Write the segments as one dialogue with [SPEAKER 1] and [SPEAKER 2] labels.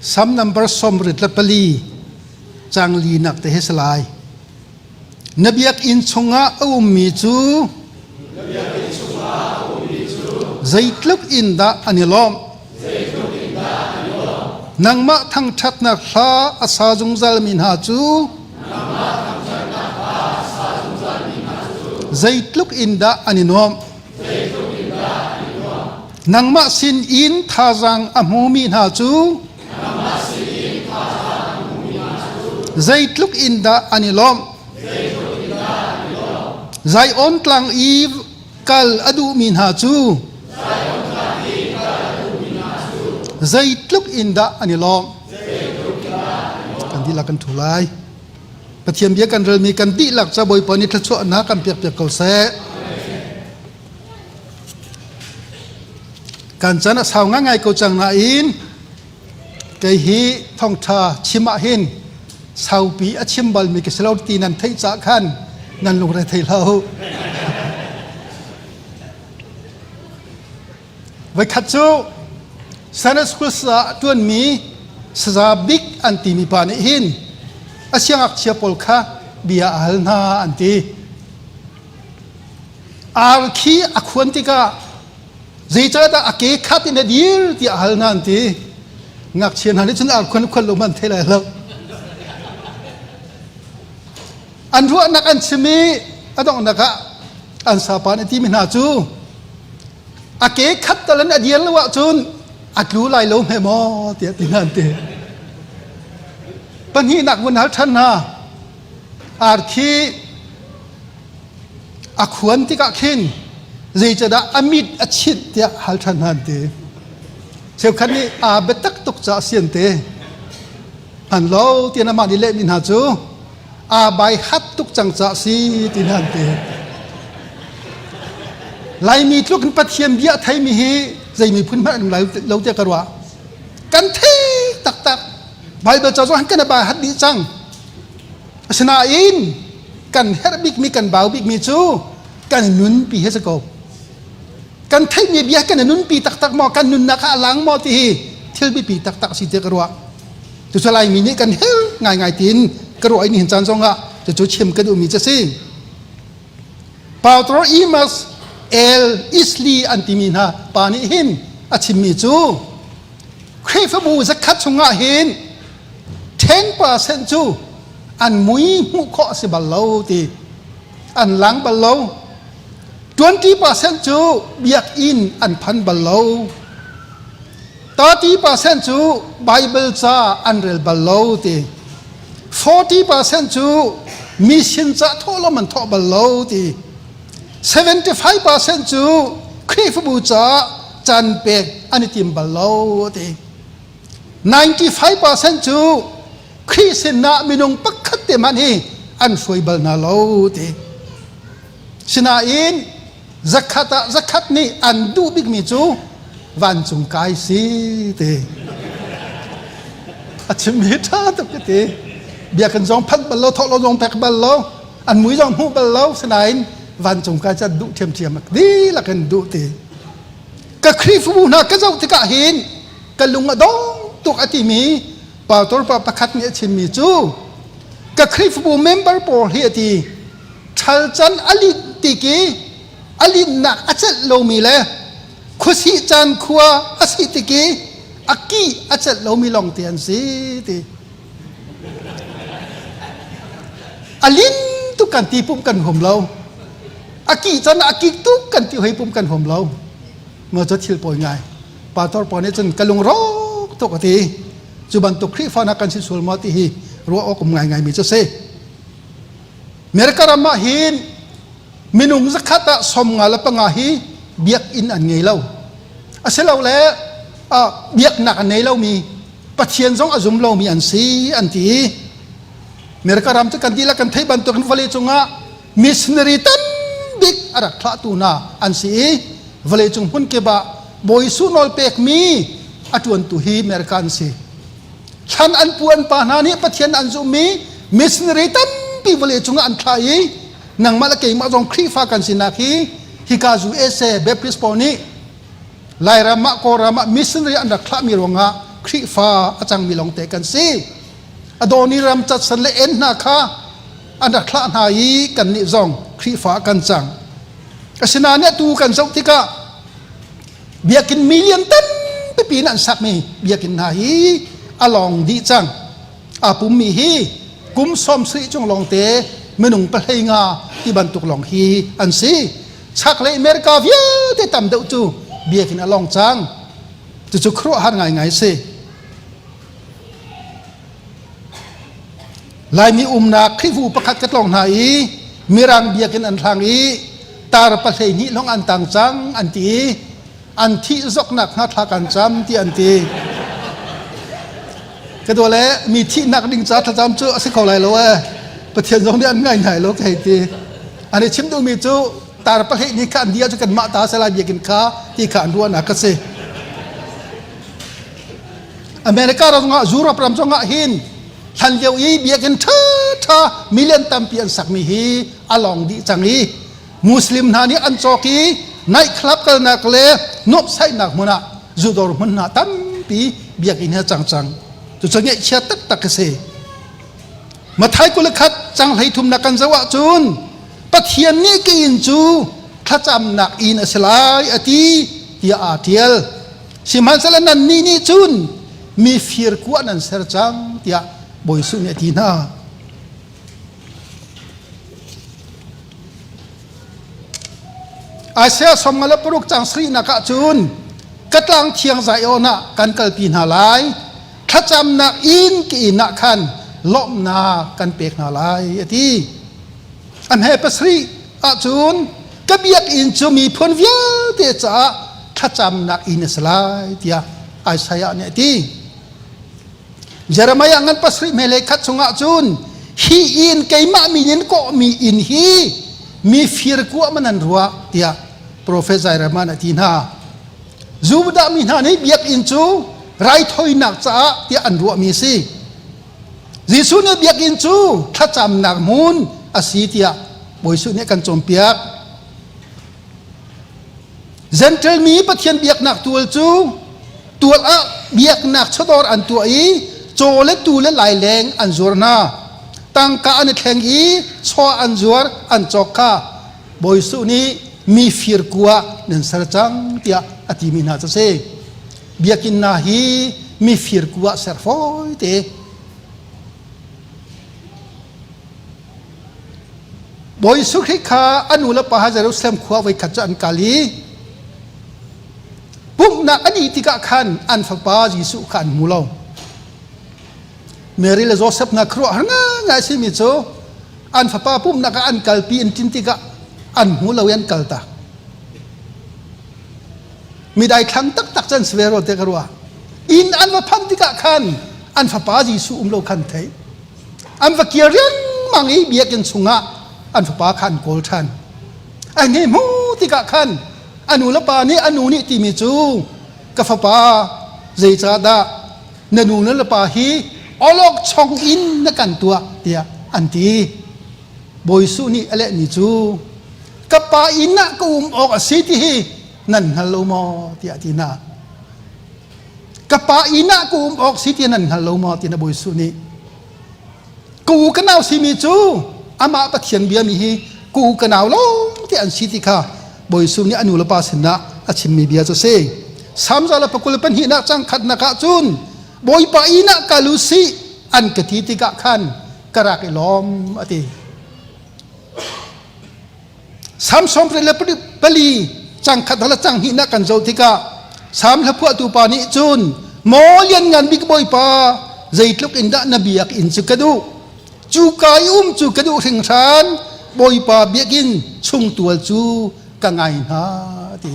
[SPEAKER 1] Sam number 24 cang li nak te he salai. Na biakinn chungah a ummi cu zeitluk in dah an i lawmh. Nangmah thangṭhatnak hla a sa zungzalmi hna cu zeitluk in dah an i nuamh. Nangmah sin in thazaang a hmumi hna cu zeitluk in dah an i lawmh. Zion tlang i kal a duhmi hna cu zeitluk in dah an i lawmh. Kan dihlak kan ṭhu lai. Pathian bia kan relmi kan dihlak ca Bawipa nih thluachuahnak kan pek piak ko seh. Kan chan a sau ngai ko cang nain kei hi thawngṭha chim ah hin saupi a chim balmi ka si lo ti nan theih cah khan nan lungre thei hlah u. Voikhat cu Sunday School ah ṭuanmi saza bik an timi pa nih hin a siangngakchia pawl kha bia a hal hna an ti. Ar khi a khuan tikah zeicahdah a ke khat in a dir tiah a hal hna an ti. Ngakchia hna nih cun ar khuan khuan lo man thei lai lo. An ruahnak an chim i a donghnak ah an sapa nih timi hna cu a ke khat tal in a dir lo ahcun a tlu lai lo hme maw tiah ti hna an ti. Pahnihnak vun hal ṭhan hna. Arthi a khuan tikah khin zeicadah a mit a chit tiah hal ṭhan hna an ti. Cheukhat nih aa biatak tuk caah si an ti. Hman lo tiah amah nih lehmi hna cu aa bai hat tuk cang caah si ti hna an ti. Laimi tluk in Pathian bia a theimi hi zei miphun hmanh an um lai lo tiah ka ruah. Kan thei taktak. Bible ca zong kan bai hat dih cang. Asinain kan herh bikmi kan bau bikmi cu kan nunpi hi si ko. Kan theihmi bia kan nunpi taktak maw kan nunnak ah a lang maw ti hi thil biapi taktak si tiah ka ruah. Cucu Laimi nih kan hel ngaingai tiin ka ruah i nihin caan zongah cucu chim ka duhmi cu si. Pautor Imas El Isli an timi hna pa nih hin a chimmi cu Khrihfabu zakhat chungah hin 10% cu an mui hmuh khawh a si bal lo ti an lang bal lo 20% cu biakinn an phan bal lo 30% cu Bible ca an rel bal lo ti 40% cu mission ca thawhlawm an thawh bal lo ti 75% cu Khrihfabu ca caan pek an i tim bal lo ti 95% cu Khrih sinah minung pakhat te hmanh hi an hruai bal hna lo ti. Sinain zakhat ah zakhat nih an duh bikmi cu vancung kai si ti. A chimmi ṭha tuk ka ti. Biakinn zong phanh bal lo, thawh lo zong pek bal lo, an mui zong hmuh bal lo, sinain vancung kai cu an duh ṭhiamṭhiam dihlak in duh ti. Ka Khrihfabu hna ka zoh tikah hin ka lung a dong tuk a timi pastor pa pakhat nih a chimmi cu ka Khrihfabu member pawl hi a ti ṭhal can a linh tik i a linnak a celh lomi le khuasih caan khua a si tik i a kih a celh lomi lawng te an si ti a lin tuk kan ti pum kan hum lo a kih can a kik tuk kan ti hoi pum kan hum lo maw cu thil pawi ngai pastor pawl nih cun ka lungrawk tuk a ti cu bantuk Khrihfa hna kan si sual maw ti hi ruah awk um ngaingai mi cu si America ram ah hin minung zakhat ah 55 hi biakinn an ngei lo asilole biaknak an nei lomi Pathian zong a zum lomi an si an ti America ram cu kan dihlak kan theih bantukin vawlei cungah missionary tambik a rak thlahtu hna an si i vawleicung hmun kip ah Bawi Jesuh nawl pekmi a ṭuantu hi America an si. Thlan an pu an pa hna nih Pathian an zumhmi missionary tampi vawleicung ah an thlah i nangmah le keimah zong Khrihfa kan sinak hi hika USA Baptist pawl nih Lairam ah Kawlram ah missionary an rak thlahmi ruangah Khrihfa a cangmi lawngte kan si. Adoniram catsan le en hna kha an rak thlah hna i kannih zong Khrihfa kan cang. Asinain atu kan zoh tikah biakinn million tampipi in an sakmi biakinn hna hi a lawng dih cang. Aa pummi hi kum sawm sarih chung lawngte minung pahlei nga ti bantuk lawng hi an si. Chaklei America vialte tam deuh cu biakinn a lawng cang. Cucu khuaruahhar ngaingai si. Laimi umnak Khrihfu pakhat ka tlawng hna i Mirang biakinn an hlang i tar pahlei hnih lawng an tang cang an ti i an thih zoknak hnga thla kan cam ti an ti. Ka dua le mi thihnak ding ca thlacam cu a si kho lai lo ee. Pathian zong nih an ngai ngai lo ka hei ti. An i chim duhmi cu tar pahlei nih kha an dia cu kanmah ta a si lai biakinn kha ti kha an ruahnak a si. America ram zongah Europe ram zongah hin hlan lio i biakinn ṭhaṭha million tampi an sakmi hi a lawng dih cang i Muslim hna nih an cawk i night club kalnak le nuamhsaihnak hmun ah zudawr hmun hna tampi biakinn he cang cang. Cucu ngaihchia taktak a si. Mathai 21 cang 33 nak kan zoh ahcun Pathian nih ka inn cu thlacamnak inn a si lai a ti tiah aa ṭial. Sihmanhsehlaw nannih nih cun mi firkua nan ser cang tiah Bawi Jesuh nih a ti hna. Isaiah 56 cang sarihnak ah cun ka tlang thiang Zion ah kan kalpi hna lai thlacamnak inn ka inn ah khan lawmhnak kan pek hna lai a ti. A hme pasarih ahcun ka biakinn cu miphun vialte caah thlacamnak inn a si lai tiah Isaiah nih a ti. Jeremiah ngan pasarih hme le khat chungah cun hi inn keimah min in kawhmi inn hi mi fir kuah man an ruah tiah profet Jeremiah nih a ti hna. Judah mi hna nih biakinn cu raithawinak caah tiah an ruahmi a si. Jesuh nih biakinn cu thlacamnak hmun a si tiah Bawi Jesuh nih a kan cawnpiak. Gentle mi Pathian biaknak tual cu tual ah biaknak chawdawr an tuah i caw le tuu le laileng an zuar hna. Tangka an i thleng i chaw an zuar an cawk kha Bawi Jesuh nih mi firkua nan ser cang tiah a timi hna cu a si. Biakinn hna hi mifir ku ah ser fawi te. Bawi Jesuh Khrih kha a nu le pa ha Jerusalem khua voi khat cu an kal i pumhnak an ih tikah khan an fapa Jesuh kha an hmu lo. Mary le Joseph hna khuaruahhar ngaingai simi cu an fapa pumhnak ah an kalpi an ṭin tikah an hmu lo i an kal tak. Mi daithlang taktak can si ve rua te ka ruah. Inn an va phanh tikah khan an fapa Jesuh um lo khan theih. An va kir riangmang i biakinn chungah an fapa kha an kawl ṭhan. A hne hmu tikah khan a nu le pa nih a nu nih timi cu ka fapa zeicahdah na nu na le pa hi awlokchong in na kan tuah tiah an ti. Bawi Jesuh nih a lehmi cu ka pa inn ah ka um awk a si ti hi nan hngal lo maw tiah a ti hna. Ka pa inn ah ka um awk si ti nan hngal lo maw ti na Bawi Jesuh nih ka u ka nau simi cu amah Pathian biami hi ka u ka nau lawng te an si ti kha Bawi Jesuh nih a nu le pa sinah a chimmi bia cu a si. Salm za le pakul pahnihnak cang khatnak ah cun Bawipa inn ah kal u sih an ka ti tikah khan ka rak i lawm a ti. Samson le pali cangkhat le changhnih kan zoh tikah Sam hlaphuahtu pa nih cun maw lianngan bik Bawipa zeitluk in dah na biakinn cu ka duh cu ka i um cu ka duh hringhran Bawipa biakinn chungtual cu ka ngai hna ti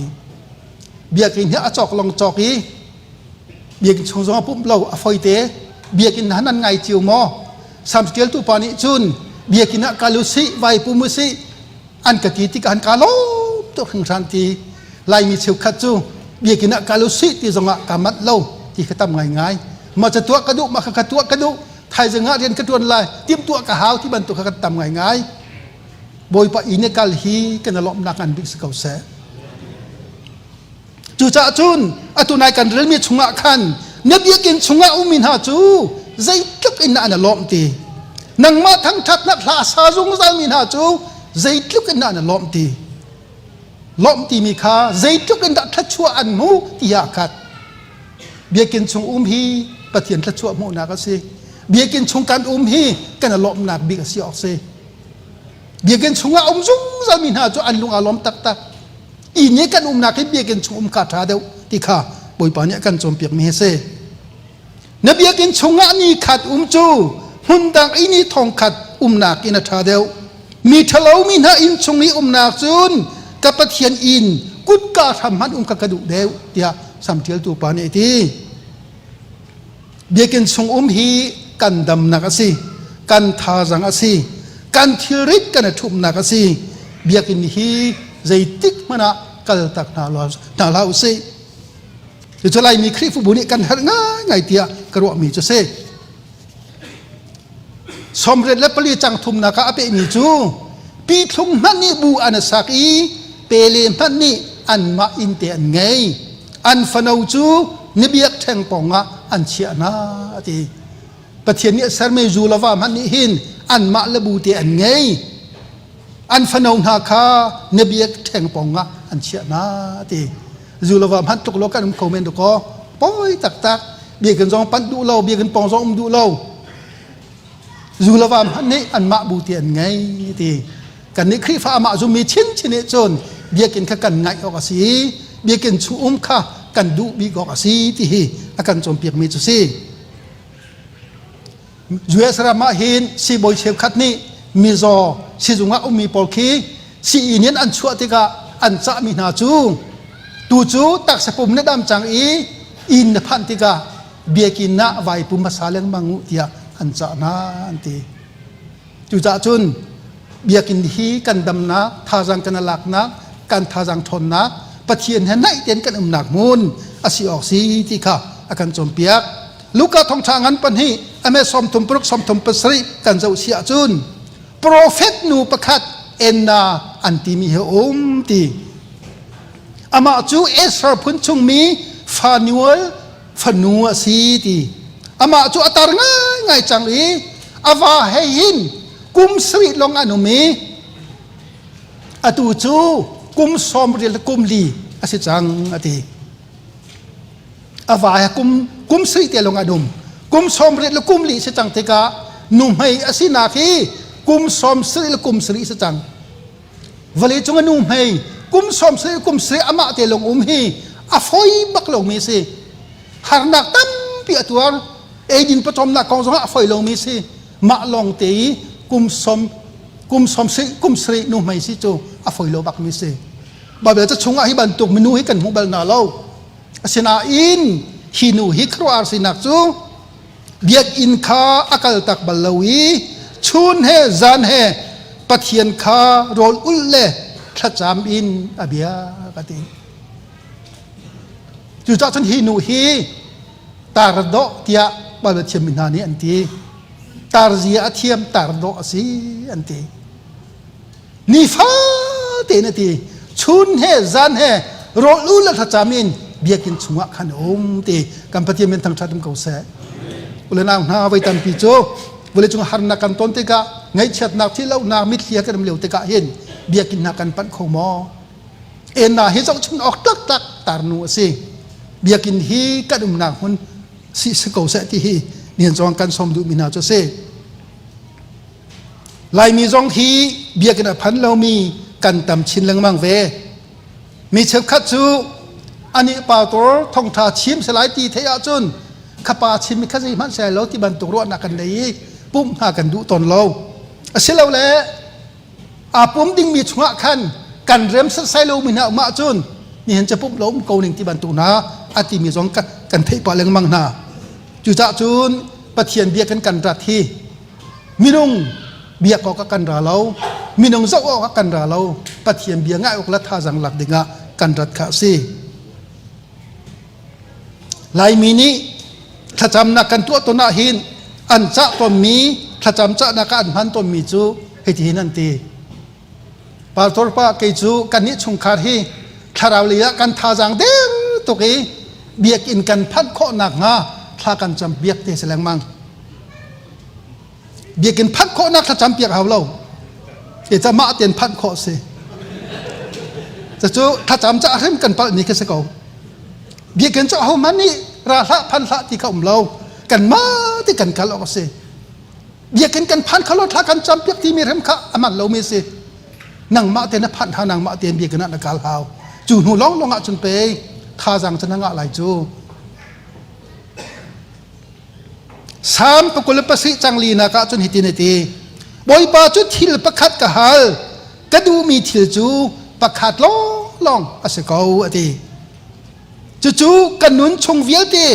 [SPEAKER 1] biakinn hi a cawk long cawk i biakinn chung zong a pumh lo a foite biakinn han an ngai cio maw Sam ṭialtu pa nih cun biakinn ah kal u sih, vai pum u sih, an ka ti tikah an ka lawm tuk hringhran ti. Laimi cheukhat cu biakinn ah kal u sih ti zongah ka manh lo ti kha tam ngaingai. Mah ca tuah ka duh, mah kha ka tuah ka duh, thaizing ah rian ka ṭuan lai, timhtuah ka hau ti bantuk kha kan tam ngaingai. Bawipa inn i kal hi kan i lawmhnak ngan bik si ko seh. Cucaah cun atu nai kan relmi chungah khan Na biakinn chungah ummi hna cu zeitluk in dah an i lawmh ti. Nangmah thangṭhatnak hla a sa zungzalmi hna cu zeitluk in dah an i lawmh ti. Lawmh timi kha zeitluk in dah thluachuah an hmuh ti ah khat. Biakinn chung um hi Pathian thluachuah hmuhnak a si. Biakinn chung kan um hi kan i lawmhnak bik a si awk si. Biakinn chungah um zungzalmi hna cu an lung aa lawm taktak. Inn i kan umnak hi biakinn chung um kha ṭha deuh ti kha Bawipa nih a kan cawnpiakmi hi a si. Na biakinn chungah ni khat um cu hmundang i ni thong khat umnak in a ṭha deuh. Mi ṭhalo mi hna inn chung i umnak cun ka Pathian inn kutka hram hmanh um kha ka duh deuh tiah samṭialtu pa nih a ti. Biakinn chung um hi kan damnak a si, kan thazaang a si, kan thilrit kan i ṭhumhnak a si. Biakinn hi zeitik hmanh ah kaltak hna hna hlah u sih. Cucu Laimi Khrihfabu nih kan herh ngaingai tiah ka ruahmi cu si. 94 cang thumnak ah a pehmi cu pithlung hmanh nih bu an sak i pele hmanh nih anmah inn te an ngei. An fano cu ni biakṭheng pawngah an chiah hna a ti. Pathian nih a sermi zu le va hmanh nih hin anmah le bu te an ngei. An fano hna kha na biakṭheng pawngah an chiah hna a ti. Zu le va hmanh tluk lo kan um kho men dakaw. Pawi taktak. Biakinn zong panh duh lo, biakinn pawng zong um duh lo. Zu le va hmanh nih anmah bu te an ngei ti. Kannih Khrihfa amah zummi chinchin nih cun biakinn kha kan ngaih awk a si i biakinn chung um kha kan duh bik awk a si ti hi a kan cawnpiakmi cu si. US ram ah hin siibawi cheukhat nih mizaw sizung ah ummi pawl khi sii in an chuah tikah an cahmi hna cu tu cu taksa pum na dam cang i inn na phanh tikah biakinn ah vai pum hmasa lengmang u tiah an cah hna an ti. Cucaah cun biakinn hi kan damnak, thazaang kan laknak, kan thazaang ṭhawnnak, Pathian he naih tein kan umnak hmun a si awk si ti kha a kan cawnpiak. Luka thawngṭha ngan pahnih ame 36 37 kan zoh si ahcun profet nu pakhat Enna an timi hi um ti. Amah cu Esra phun chungmi Fanuel fanu a si ti. Amah cu a tar ngaingai cang i a va he hin kum sarih lawng an um i atu cu kum sawm rial kum li a si cang a ti. A va he kum kum sarih te lawng an um. Kum sawm riat le kum li si cang tikah nuhmei a sinak hi kum sawm sarih le kum sarih si cang. Vawlei cung a nu hmei kum sawm sarih kum sarih amah te lawng um hi a foi bak lomi si. Harnak tampi a tuar. Eidin pawcawmnak kong zongah a foi lomi si. Mah lawng te i kum sawm kum sawm sarih kum sarih nu hmei si cu a foi lo bakmi si. Baibal ca chungah hi bantuk minu hi kan hmu bal hna lo. Asinain hi nu hi khuaruahhar sinak cu Biakinn kha a kaltak bal lo i chun he zan he Pathian kha rawl ulh le thlacam in a bia ka ti. Cucaah cun hi nu hi tar dawh tiah Baibal thiammi hna nih an ti. Tar zia a thiam tar dawh a si an ti. Nifate in a ti. Chun he zan he rawl u le thlacam in biakinn chungah khan a um ti kan Pathian min thangṭhat um ko seh. Ule nau hna voi tampi cu vawleicung harnak kan ton tikah ngaihchiatnak thihlohnak mitthli kan um lio tikah hin biakinn hna kan panh kho maw? Enna hi zohchun awk taktak tarnu a si. Biakinn hi kan umnak hmun si si ko seh ti hi nihin zong kan sawm duhmi hna cu a si. Laimi zong hi biakinn a phan lomi kan tam chin lengmang ve. Mi cheukhat cu anih pastor thongtha chim selai ti theih ahcun khapa chim mi kha zeihmanh sai lo ti bantuk ruahnak kan nei i pumh hna kan duh tawn lo. Asilole aa pum dingmi chungah khan kan rem setsai lomi hna um ahcun nihin ca pumh lo um ko ning ti bantuk hna a timi zong kan theih pah lengmang hna. Cucaah cun Pathian biakinn kan rat hi minung biak awk ah kan ra lo minung zoh awk ah kan ra lo Pathian bia ngaih awk le thazaang lak dingah kan rat kha a si Laimi nih thlacamnak kan tuah tawn ah hin an cah tawnmi thlacam cahnak ah an hman tawnmi cu hitihin an ti Pastor pa kei cu kannih chungkhar hi thlarau lei ah kan thazaang der tuk i biakinn kan phanh khawh nakhnga Thla kan cam biak te si lengmang. Biakinn phanh khawhnak thlacam piak hau lo. Ke ca mah tein phanh khawh si. Cucu thlacam ca hrim kan palh mi khi si ko. Biakinn cu ahohmanh nih ra hlah phan hlah ti kha um lo. Kan mah ti kan kal awk a si. Biakinn kan phan kho lo thla kan cam piak timi hrim kha a man lomi si. Nangmah te na phanh ha nangmah tein biakinn ah na kal hau. Cu hnu lawng lawng ah cun pe thazaang cu na ngah lai cu. Salm 27 cang linak ah cun hitin a ti. Bawipa cu thil pakhat ka hal, ka duhmi thil cu pakhat lawnglawng a si ko a ti. Cucu ka nun chung vialte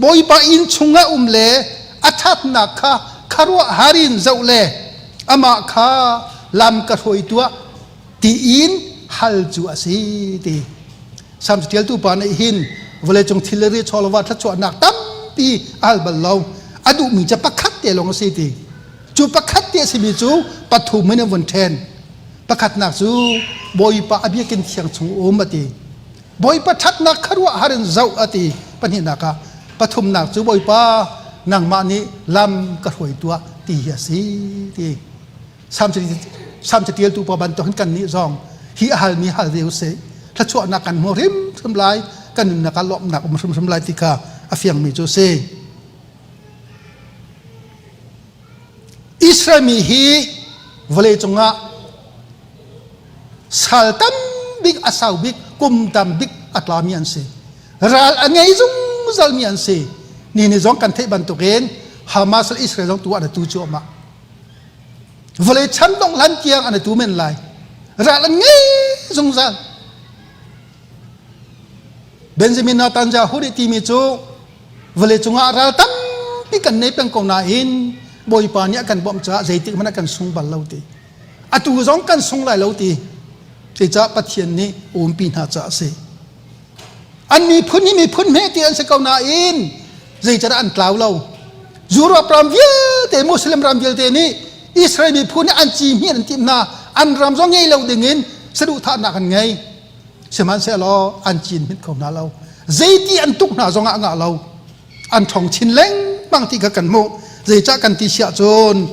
[SPEAKER 1] Bawipa inn chungah um le a ṭhatnak kha khuaruahhar in zoh le amah kha lam ka hruai tuah tiin hal cu a si ti. Salm ṭialtu pa nih hin vawleicung thilri chawlva thluachuahnak tampi a hal bal lo. A duhmi cu pakhat te lawng a si ti. Cu pakhat te a simi cu pathum in an vun ṭhen. Pakhatnak cu Bawipa a biakinn thiang chung um a ti. Bawipa ṭhatnak khuaruahhar in zoh a ti. Pahnihnak ah pathumnak cu Bawipa nangmah nih lam ka hruai tuah ti hi a si ti. Salm catialtu pa bantuk hin kannih zong hi a halmi hal ve usih. Thluachuahnak kan hmu hrimhrim lai, kan nunnak ah lawmhnak um hrimhrim lai ti kha a fiangmi cu a si. Israel mi hi vawleicung ah sal tam bik a sau bik kum tam bik a tlami an si. Ral a ngei zungzalmi an si. Ni ni zong kan theih bantukin Hamas le Israel zong tu an tu cuahmah. Vawlei chan dongh hlan tiang an i tu men lai. Ral an ngei zungzal. Benjamin Netanyahu nih timi cu vawlei cungah ral tampi kan nei peng ko nain Bawipa nih a kan bawmh caah zeitik hmanh ah kan sung bal lo ti. Atu zong kan sung lai lo ti. Cucaah Pathian nih umpi hna caah a si. An miphun hi miphun hme ti an si ko nain zeicahdah an tlau lo. Europe ram vialte, Muslim ram vialte nih Israel miphun nih an ci hmih an timh hna. An ram zong ngei lo dingin saduhthahnak an ngei. Sihmanhsehlaw an cin hmit kho hna lo. Zeiti an tuk hna zongah ngah lo. An ṭhong chin lengmang ti kha kan hmuh. Zeicah kan ti siah cun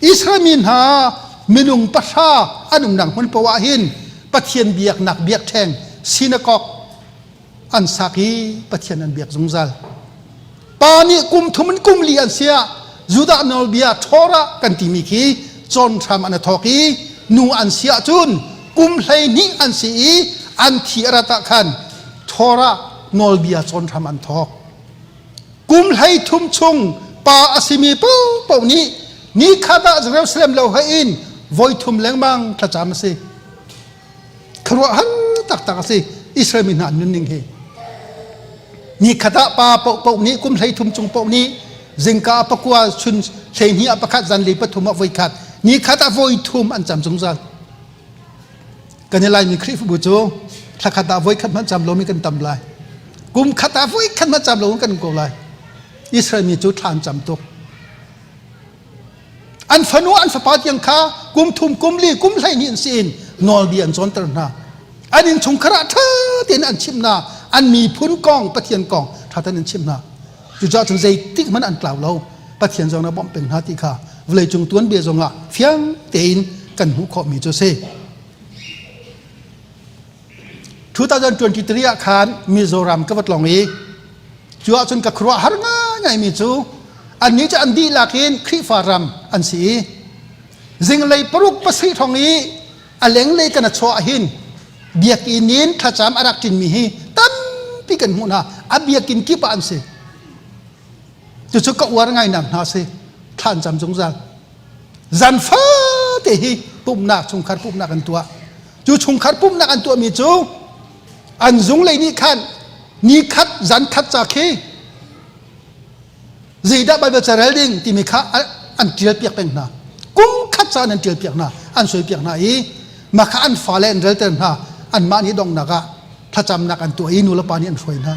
[SPEAKER 1] Israel mi hna minung pahra an umnak hmun poah ah hin Pathian biaknak biakṭheng synagogue an sak i Pathian an biak zungzal. Pa nih kum thum in kum li an siah Judah nawlbia Torah kan timi khi cawn hram an i thawk i nu an si ahcun kum 12 an si i an thi a rat ah khan Torah nawlbia cawn hram an thawk. Kum 13 chung pa a simi paohpaoh nih nikhat ah Jerusalem lo he in voi thum lengmang thlacam a si. Khuaruahhar taktak a si Israel mi hna an nunning hi. Nikhat ah pa paohpaoh nih kum 13 chung paoh nih zingka pakua chun 12 ah pakhat zanlei pathum ah voi khat nikhat ah voi thum an cam zungzal. Kan i Laimi Khrihfabu cu thlakhat ah voi khat hmanh cam lomi kan tam lai. Kum khat ah voi khat hmanh cam lo kan um ko lai. Israel mi cu thla an cam tuk. An fanu an fapa tiang kha kum thum kum li kum 12 in si in nawlbia an cawnter hna. An innchungkhar ah ṭha tein an chimh hna. An miphun kong Pathian kong ṭha tein an chimh hna. Cucaah cun zeitik hmanh an tlau lo. Pathian zong na bawmh peng hna ti kha vawleicung tuanbia zongah fiang tein kan hmuh khawhmi cu a si. 2023 ah khan Mizoram ka va tlawng i cu ahcun ka khuaruah har ngaingaimi cu annih cu an dihlak in Khrihfa ram an si i zinglei paruk pasarih hrawng i a lenglei kan a chuah hin biakinn in thlacam a rak ṭinmi hi tampi kan hmuh hna a biakinn kip ah an si cucu ka uar ngainak hna si thla an cam zungzal zan fate hi pumhnak chungkhar pumhnak an tuah cu chungkhar pumhnak an tuahmi cu an zunglei nih khan ni khat zan khat ca khi zeidah Baibal ca rel ding timi kha an ṭial piak peng hna kum khat ca an ṭial piak hna an soi piak hna i mah kha an fale an relter hna anmah nih donghnak ah thlacamnak an tuah i nulepa nih an hruai hna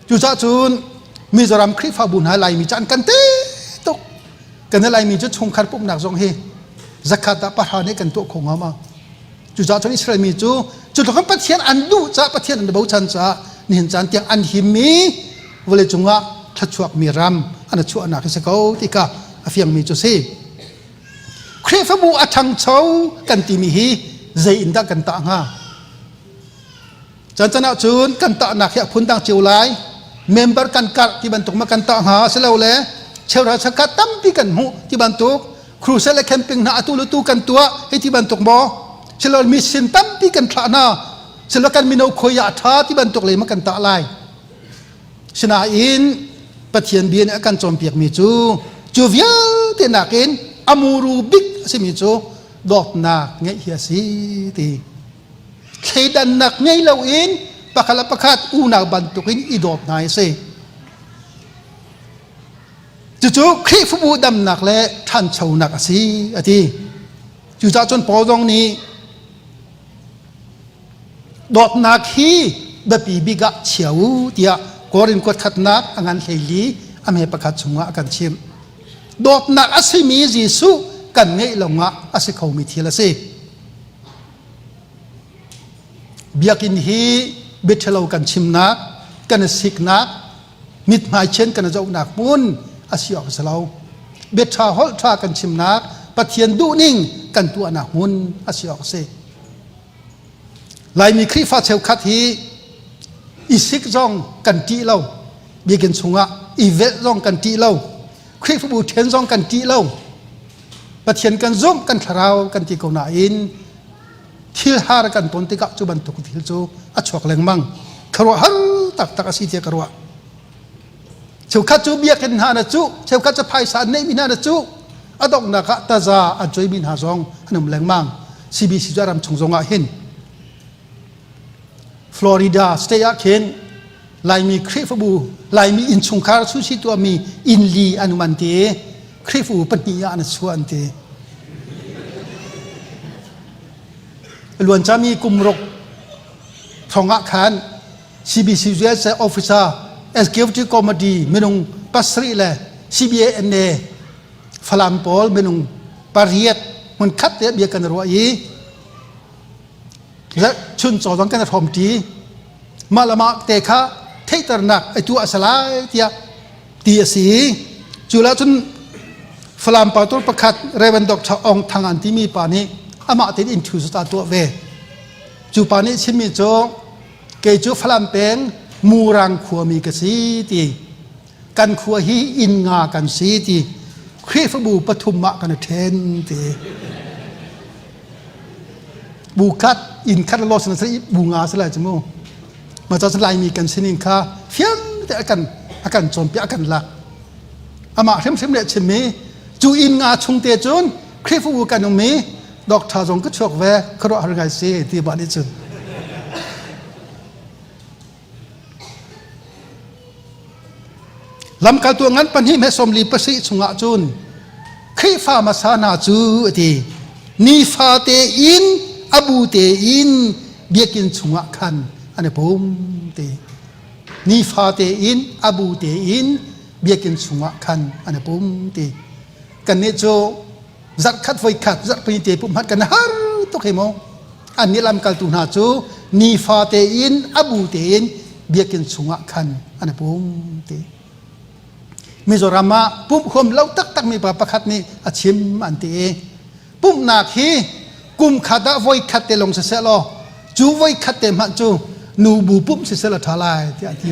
[SPEAKER 1] cucaah cun Mizoram Khrihfabu hna Laimi cu an kan te tuk kan Laimi cu chungkhar pumhnak zong hi zakhat ah pahra nih kan tuah kho ngam ma Cucaah cun Israel mi cu cu tluk in Pathian an duh caah Pathian an bochan caah nihin caan tiang an him i vawleicung ah. thluachuakmi ram an chuahnak hi si ko ti kha a fiangmi cu si. Khrihfabu a ṭhangcho kan timi hi zei in dah kan tah hnga? Cancan ahcun kan tahnak hi a phundang cio lai. Member kan karh ti bantuk ma kan tah hnga silole cheuhra chakhat tampi kan hmuh ti bantuk crusade le camping hna atu le tu kan tuah hei ti bantuk maw silole mission tampi kan thlah hna silo kan mino khoi ah ṭha ti bantuk le ma kan tah lai. Sinain Pathian bia nih a kan cawnpiakmi cu cu vialte nakin a muru bik a simi cu dawtnak ngeih hi a si ti. Thleidannak ngei loin pakhat le pakhat unau bantukin i dawt hna hi a si. Cucu Khrihfabu damnak le ṭhanchonak a si a ti. Cucaah cun Paul zong nih Dawtnak hi biapi bik ah chia u tiah Korin kuat khatnak a ngan 14 a hme pakhat chungah a kan chimh. Dawtnak a simi Jesuh kan ngeih lawngah a si khomi thil a si. Biakinn hi biaṭhalo kan chimnak, kan i siknak, mithmai chian kan i zohnak hmun a si awk a si lo. Biaṭha holh ṭha kan chimnak, Pathian duhning kan tuahnak hmun a si awk a si. Laimi Khrihfa cheukhat hi i sik zong kan ṭih lo. Biakinn chungah i velh zong kan ṭih lo. Khrihfabu ṭhen zong kan ṭih lo. Pathian kan zumh, kan thlarau kan ti ko nain thil har kan ton tikah cu bantuk thil cu a chuak lengmang. Khuaruahhar taktak a si tiah ka ruah. Cheukhat cu biakinn hna na cuh, cheukhat cu phaisa an neihmi hna na cuh. A donghnak ah taza an cuaimi hna zong an um lengmang. CBC cu a ram chung zong ah hin Florida state ah khin Laimi Khrihfabu, Laimi innchungkhar sushi tuahmi inn li an um an ti. Khrihfabu pahnih ah an chuah an ti. Luan cami kum ruk thong ah khan CBC USA officer executive committee minung pasarih le CBANA Falam pawl minung pariat hmun khat te bia kan ruah i chun caw zong kan hrawm ṭi mah le mah te kha theihternak ai tu a si lai tiah ti a si cu la cun Falam pastor pakhat Reverend Dr. Ong Thang an timi pa nih amah tein in thu ta tuah ve cu pa nih chimmi cu Kei cu Falam peng Murang khuami ka si ti. Kan khua hi inn nga kan si ti. Khrihfabu pathum ah kan i ṭhen ti. Bu khat inn khat lo sin si bu nga si lai cu mu. Ma ca Laimi kan sining kha fiang te a kan a kan cawnpiak a kan lak. Amah hrimhrim le chimmi cu inn nga chung te cun Khrihfabu kan um i Doctor zong ka chuak ve khuaruahhar ngai si ti ba nih cun. Lamkaltu ngan pahnih he sawmli pasarih chungah cun Khrihfa hmasa hna cu a ti nifate in a bu tein biakinn chungah khan an i pum ti nifate in a bu tein biakinn chungah khan an i pum ti kannih cu zarhkhat voikhat zarhpi te pumh kan har tuk hi mu an nih lamkaltu hna cu nifa tein a bu tein biakinn chungah khan an i pum ti Mizoram ah pumh huam lo taktak mi pa pakhat nih a chim an ti i pumhnak hi kum khat ah voi khat te lawng siseh law cu voi khat te hmanh cu nubu pumh siseh law ṭha lai tiah a ti.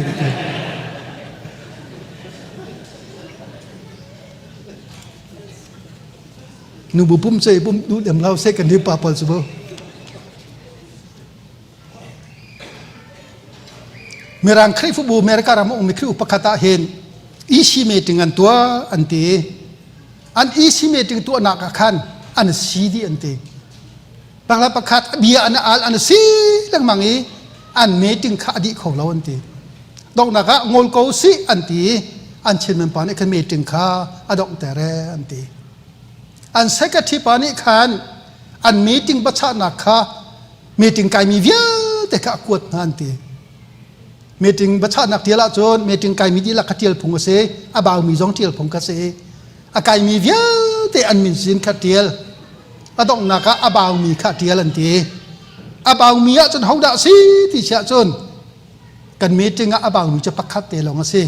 [SPEAKER 1] Nubu pum ce pum duh dem lo se kan hi pa pawl cu bu. Mirang Khrihfabu America ram a ummi Khrihfabu pakhat ah hin EC meeting an tuah an ti. An EC meeting tuahnak ah khan an si dih an ti. Pakhat pakhat bia an al an si lengmang i an meeting kha a dih kho lo an ti. Donghnak ah ngol ko sih an ti i an Chinmen pa nih khan meeting kha a donghter e an ti. An secretary pa nih khan an meeting biachahnak kha meeting kaimi vialte kha a kuat hna an ti. Meeting biachahnak tial ahcun meeting kaimi dihlak kha tial phung a si, a baumi zong tial phung kha si. A kaimi vialte an min sin kha tial. A donghnak ah a baumi kha tial an ti. A baumi ahcun hodah si ti si ahcun kan meeting ah a baumi cu pakhat te lawng a si.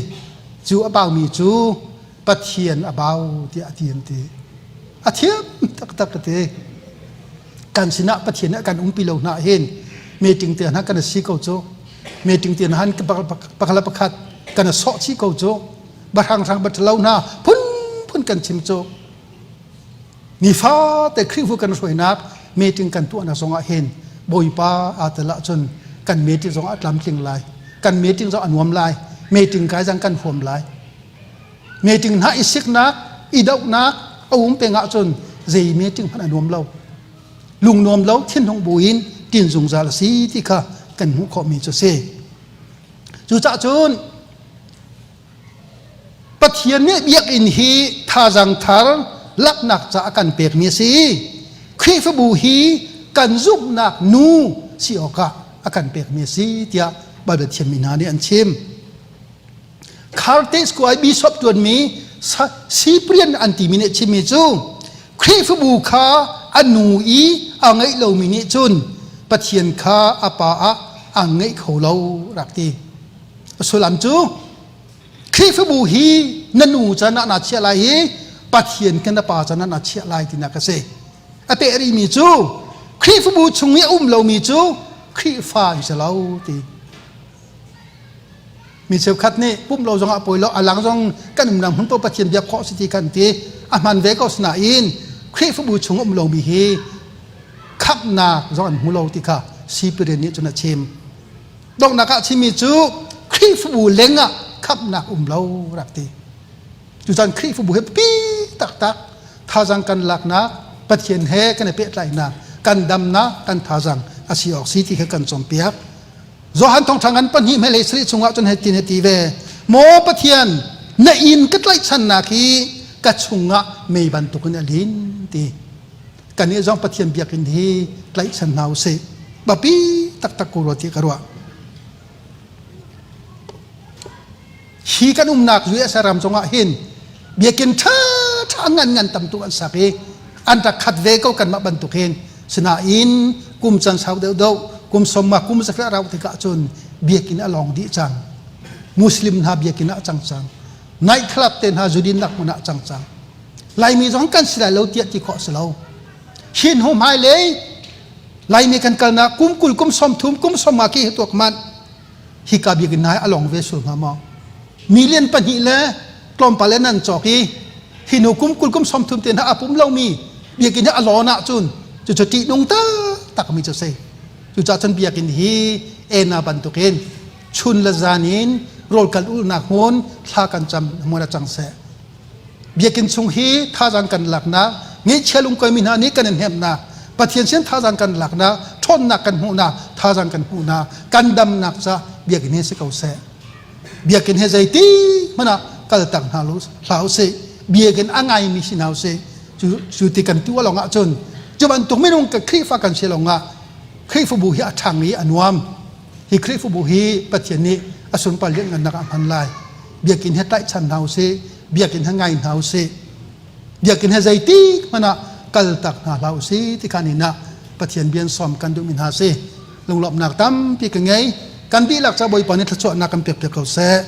[SPEAKER 1] Cu a baumi cu Pathian a bau tiah a ti an ti. A thiam taktak ka ti. Kan sinah Pathian nih a kan umpi lo hna hin meeting te hna kan si ko cu. Meeting te hna han pakhat le pakhat kan sawh chih ko cu. Bahrang hrang bathalo hna phunphun kan chim cu. Nifate Khrihfu kan hruainak meeting kan tuahnak zongah hin Bawipa aa tel ahcun kan meeting zong a tlamtling lai. Kan meeting zong a nuam lai. Meeting kai zang kan huam lai. Meeting hna i siknak, i dohnak a um peng ahcun zei meeting hmanh a nuam lo. Lung nuam lo, thinhung buin tin zungzal a si ti kha kan hmuh khawhmi cu a si. Cucaah cun Pathian nih biakinn hi thazaang thar laknak caah a kan pekmi a si. Khrihfabu hi kan zumhnak nu si awkah a kan pekmi a si tiah Baibal thiammi hna nih an chim. Curtis Kuai bishop ṭuanmi Cyprian an timi nih chimmi cu Khrihfabu kha a nu i a ngeih lomi nih cun Pathian kha a pa ah a ngeih kho lo rak ti. A sullam cu Khrihfabu hi na nu can ah naa chiah lai i Pathian kan na pa can ah naa chiah lai tinak a si. A peh rihmi cu Khrihfabu chung i a um lomi cu Khrihfa an si lo ti. Mi cheukhat nih pumh lo zongah pawi lo a lang zong kan umnak hmun paoh Pathian biak khawh si ti kan ti. A hman ve ko sinain Khrihfabu chung um lomi hi khamhnak zong an hmu lo ti kha Sipirin nih cun a chim. Donghnak ah chimmi cu Khrihfabu lengah khamhnak um lo rak ti. Cucan Khrihfabu he pi taktak thazang kan laknak Pathian he kan i pehtlaihnak kan damnak kan thazang a si awk si ti kha kan cawnpiak. Johan thawngṭha ngan pahnih hmailei sarih chungah cun hitin a ti ve. Maw Pathian, na inn ka tlaihchannak hi ka chungah mei bantukin a lin ti. Kannih zong Pathian biakinn hi tlaihchan hna usih. Biapi taktak ko rua ti ka ruah. Hi kan umnak USA ram zongah hin biakinn ṭha ṭha ngan ngan tam tuk an sak i an rak khat ve ko kanmah bantuk hin. Sinain kum can sau deuh deuh kum sawmma kum zakhat rau tikah cun biakinn a lawng dih cang. Muslim hna biakinn ah cang cang. Night club te hna zudin nak hmun ah cang cang. Laimi zong kan si lai lo tiah ti khawh si lo. Hin hu hmailei Laimi kan kalnak kum 20 kum 30 kum 50 khi hi tuak man hika biakinn hna hi a long ve sul hnga maw? Million pahnih le tlawmpal le nan cawk i hi nu kum 20 kum 30 te hna a pum lomi biakinn hi a lawn ahcun cucu ṭihnung taktak mi cu si. Cucaah cun biakinn hi ena bantukin chun le zan in rawl kal ulnak hmun thla kan cam hmun a cang seh. Biakinn chung hi thazaang kan laknak, ngeihchia lungkuaimi hna nih kan in hnemhnak, Pathian sin thazaang kan laknak, ṭhawnnak kan hmuhnak, thazaang kan hmuhnak, kan damnak ca biakinn hi si ko seh. Biakinn hi zeiti hmanh ah kaltak hna lo hlah usih. Biakinn a ngaimi si hna usih. Cu, cu ti kan tuah lawng ahcun cu bantuk minung ka Khrihfa kan si lawng ah Khrihfabu hi a ṭhang i a nuam. Hi Khrihfabu hi Pathian nih a sunpar lianhngannak ah a hman lai. Biakinn he tlaihchan hna usih, biakinn he ngai hna usih. Biakinn he zeitik hmanh ah kaltak hna hlah usih ti kha ni ah Pathian bian sawm kan duhmi hna si. Lunglawmhnak tampi ka ngei. Kan dihlak ca Bawipa nih thluachuahnak kan pek piak ko seh.